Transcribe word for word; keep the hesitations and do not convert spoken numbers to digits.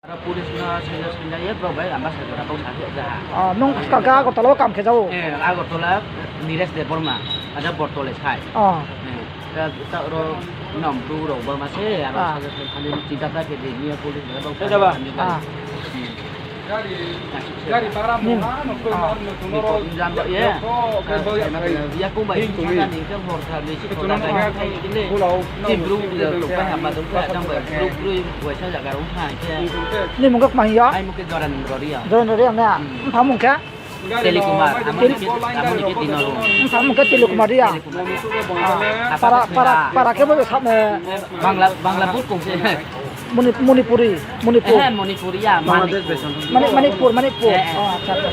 Police no sanja sanja ye bro bai ambassador abo sa khe jaha. Ah, nung ka, ka Agartala wo kam khe jao? Eh, Agartala, Niresh Debbarma, ada Bortole sai. Ah. Eh, ta, ta ro nom tu ro ba ma se, aro Ah. sanja sanja ni chinta ta khe de, niya police bai bang sa jaba. Ah. Hmm. Gari bhara Ning. Mo ha, no, Ah. Ni ko jam ba ye. Ko, ko, ko, Ya ko bai Ning, sanja ni khe bor sa ni si ko ko na na bai ya. Hai kini. Bulau, Ti no, bru si ya, ko bai hamba dong khe, jang bai bru bru waisa jaga rong thang khe. Ni mung khe kma hing ya? Ai mung khe Joran Roria. Joran Roria na? Hmm. Mpha mung khe? Telikumar, amo ni khe, amo ni khe Tino Rung. Mpha mung khe Telikumar Ria. Telikumar Ria. Ah, para, para, para khe bo sa me. Bangla, Bangla bur kong se. Moni-, Monipuri, Monipur. Eh, Monipuri ya, Manik. Mani-, Manipur, Manipur. Eh, eh. Oh, acha, acha.